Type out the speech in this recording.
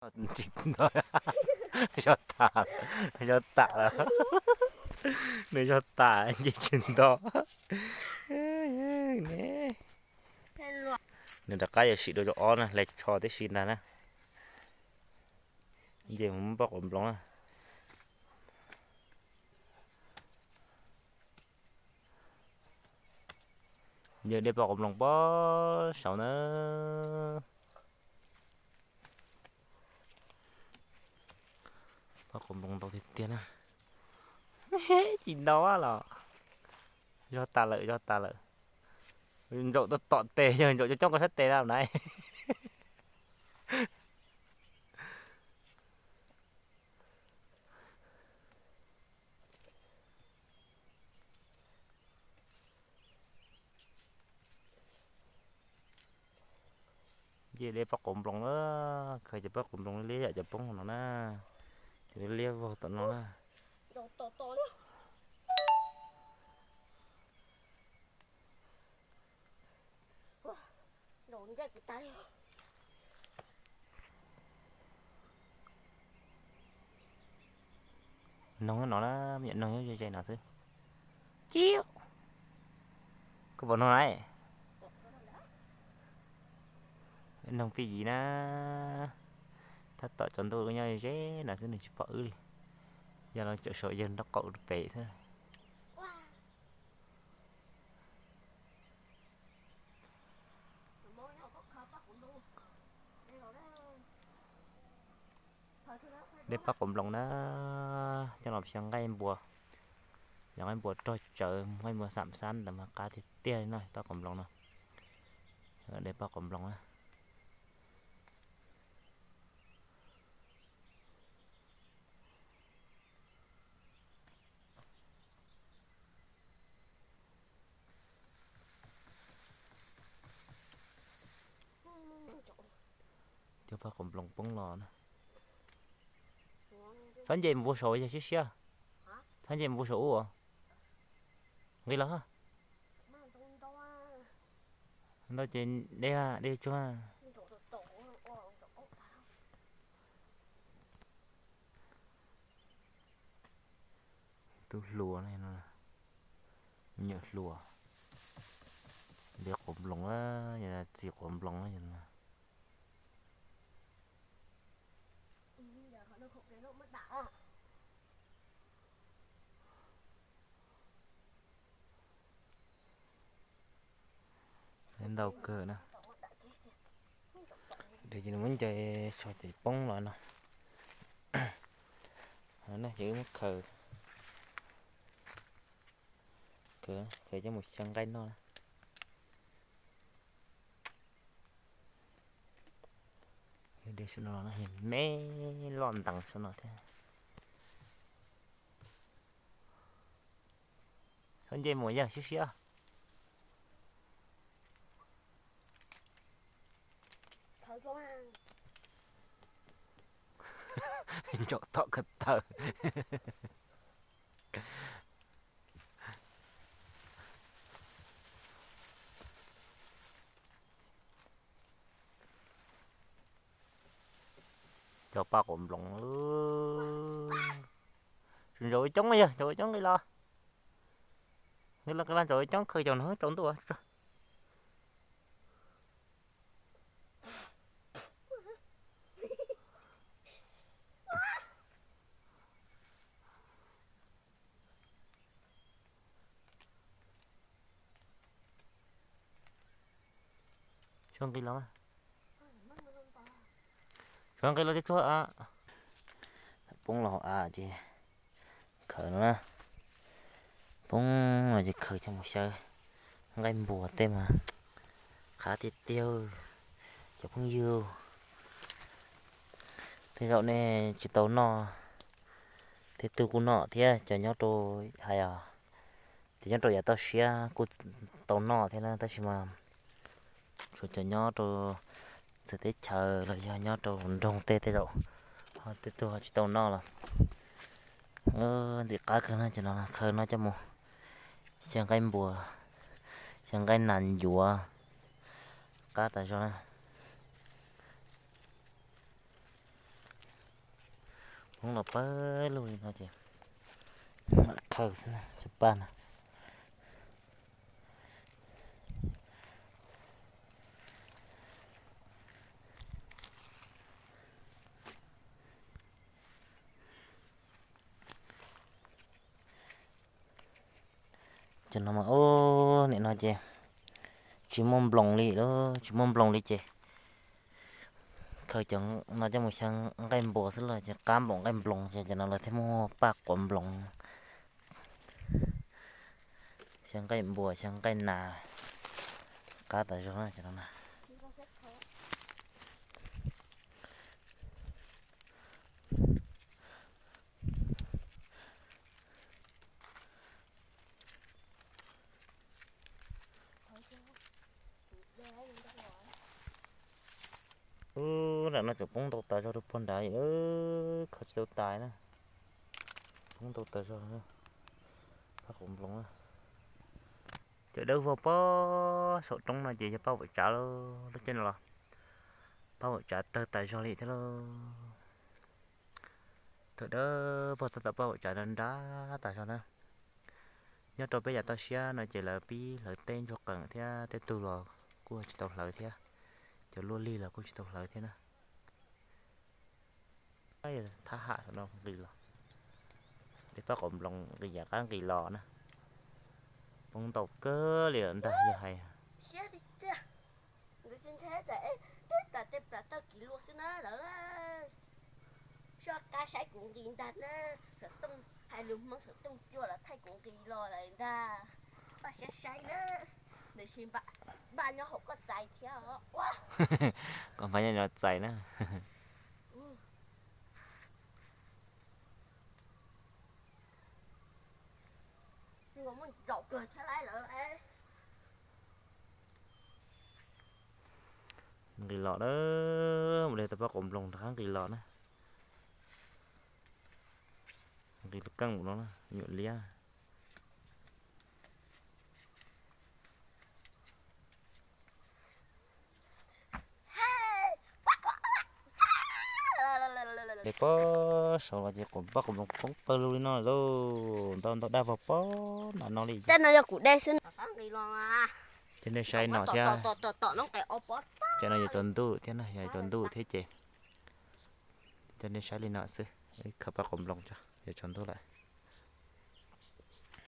Tsis nto, zog tas, zog tas lawm. Nws zog tas nce tsis nto. Nws rov qab yuav sim dua zaum ob na, hle tsho tib si ntag na. Nce mus muab pob quav nploos na. Yog de pob quav nploos pob saud na. Pob quav nploos ntau tiag tiag na. Tsis ntau los. Zog tas lawm, zog tas lawm. Ntsaum tom tes, yog ntsaum coob coob koj sab tes na na. Nce de pob quav nploos na, khaws cov pob quav nploos liab yam cov poob no na, cov liab vog tom no na. Noog no na, me nyuam noog nyob ze ze no xwb. Ciu, koj puas noog na? Noog pij yim na, tab tom tsaus ntuj nyob ze no xwb nws tsis pom wb li. Yog los tseem saum yawg nraub qaum pem xwb. De pob quav nploos na, coj los xyaw nqaij npua, yog nqaij npua rog tsawv, nqaij npua xam xab ntawd mas qab tiag tiag li no, pob quav nploos no. De pob quav nploos na. Cov pob quav nploos poob los na. Txhob nce mus puag saud yog siab siab. Txhob nce mus puag saum ub os. Nqis los. Ntau ces de, de tsuag. Tub hluas no, me nyuam hluas, de quav nploos, txiv quav nploos no. Ntau kawg na. Ces nws muab nce so ces poob los no. Ces wb muab khaws, khaws coj mus xyaw nqaij noj na. De saum no los no me loj ntees saum no thiab. Txhob nce mus yog siab siab. Ntsaum tom ko taw. Cov pob quav nploos, tseem ntsaum coob yog, ntsaum coob nqis los, nqis los, nqis los, ntsaum coob khaws cov no tsaus ntuj. Tsuag nqis los, tsuag nqis los tsuag. Poob los hauv av ces khaws no na. Poob no ces khaws coj mus xyaw nqaij npuas tej mas qab tiag tiag. Cov phooj ywg, tej zaum nej tsis tau noj, tej tug kuj noj thiab, cov nyob rau, hais os, cov nyob rau yav toj siab kuj tau noj thiab na, tab sis mas tshuav cov nyob rau txawv teb chaws los yog nyob rau nroog tej tej zaum, ho tej tug ho tsis tau noj los. Ntxim qab kawg na, cov no khaws no coj mus xyaw nqaij npuas, xyaw nqaij nas ncuav, qab tas zog na. Poob los pawg lug li no ces mam khaws xwb na, tsis paj na. Cov no mas, ub, nim no ces tsis muaj nploos li lawm, tsis muaj nploos li ces khaws cov no coj mus xyaw nqaij npua xwb los ces qab npaum nqaij nploos ces cov no lawv thiaj muaj paj quav nploos. Xyaw nqaij npua, xyaw nqaij nas, qab tas zog na cov no na. Ub, nram no tseem poob ntau tas zog rau puag nrad li, khaws tsis tau tais na. Poob ntau tas zog, paj quav nploos na. Cov dawb vog pob saum roob no ces yog paj vawm tsav, lub caij no los paj vawm tsav tawg tas zog li thiab lauj. Cov dawb vog tab tom paj vawm tsav nrab nrab tas zog na. Nyob rau peb yav toj siab no ces lawv pib hlawv teb ntsuag qees thiab, tej tug los kuj tsis tau hlawv thiab, cov luaj lig los kuj tsis tau hlawv thiab na. Thab ham no nqis los, tej paj quav nploos nqis yav qab nqis los na. Poob ntau kawg li ntag yog hais. Tej plas tej plas tawg kiv lua xwb na lawv. Soj qab saib kuv nqis ntag na, xov tooj hais lus Hmoob xov tooj cua los thaij kuv nqis los lawm ntag. Paj siab saib na, nws tsis npaj nyob hauv koj txais thiab os. Koj npaj nyob no txais na. Nqis los na, mus de tau paj quav nploos rov qab nqis los na. Nqis los keej mus no na, nyuam liab. De pob saud los ces quav paj quav nploos poob pawg lug li no lauj, ntau ntau daj vog pob nram no li. Tej no yog kuv de xwb. Ces nej saib no thiab, cov no yog tsaus ntuj thiab na, yog tsaus ntuj thiab ces coj nej saib li no xwb, khaws paj quav nploos tso, yog tsaus ntuj lawm.